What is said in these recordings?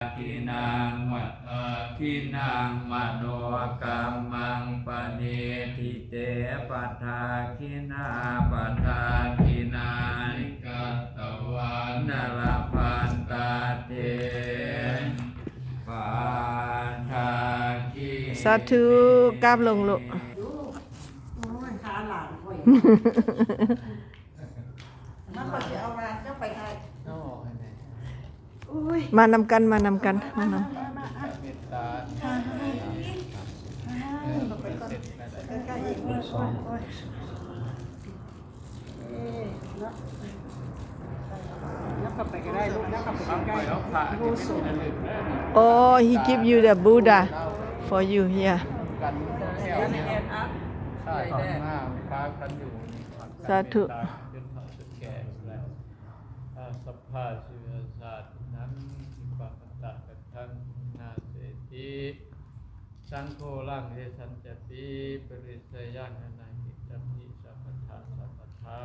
ກິນາງ ປະທັກກິນາງ ມະໂນກັມມັງ ປະນິທິເຕ ປະທັກກິນາ ປະທັກກິນາ ນິກັດຕະວັນ ນະລະພັນຕະເຕ ປະທັກກິ ສາທຸ ກາບລົງລູກ. ໂອ້ຍ ຂາຫຼານຂ້ອຍ ມາ ຂ້ອຍຊິເອົາວ່າເຈົ້າໄປໄທ ເອົາອອກໃຫ້ແມ່ ໂອ້ຍ ມານຳກັນ ມານຳກັນ ມານຳ ມາ ມາ ມາ ອ່ະ ເມດຕາ ອ່າ ອ່າ ເອີ ໄປກ່ອນ ໃກ້ໆ ອີກ ໂອ້ຍ ໂອ້ຍ ໂອ້ຍ ເອີ ເນາະ ຍັບເຂົ້າໄປກໍໄດ້ລູກ ຍັບເຂົ້າໄປໃກ້ໆ ໂອ້ he give you the Buddha for you here. ສາທຸ ອາ ສັບພາຊີວະຊາຕິນັງ ວິປາຄະຕາ ປັດຖານາເສຕິ ສັງໂຄລັງ ເອສັນຈະຕິ ປະລິສະຍັງ ອະນາກິດຕະຕິ ສັບພັດຖາ ສັບພັດຖາ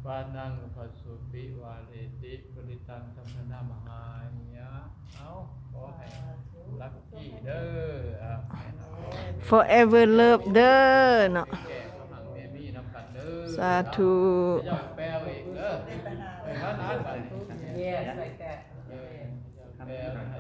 ປານັງ ອຸປະສຸ ປິວາເຣຕິ ປຸລິຕັງ ທຳມະນາມະຫາຍະ ເອົາ ຂໍໃຫ້ລັກກີ້ເດີ ອ່າ forever love ເດີເນາະ ແກ່ກັບຫາງແມ່ມີນຳກັນເດີ ສາທຸ ເຈົ້າແປວເອງເດີ ເອີ ມານານບັດນີ້ Yes, like that. ເອີ ເຈົ້າແປວໃຫ້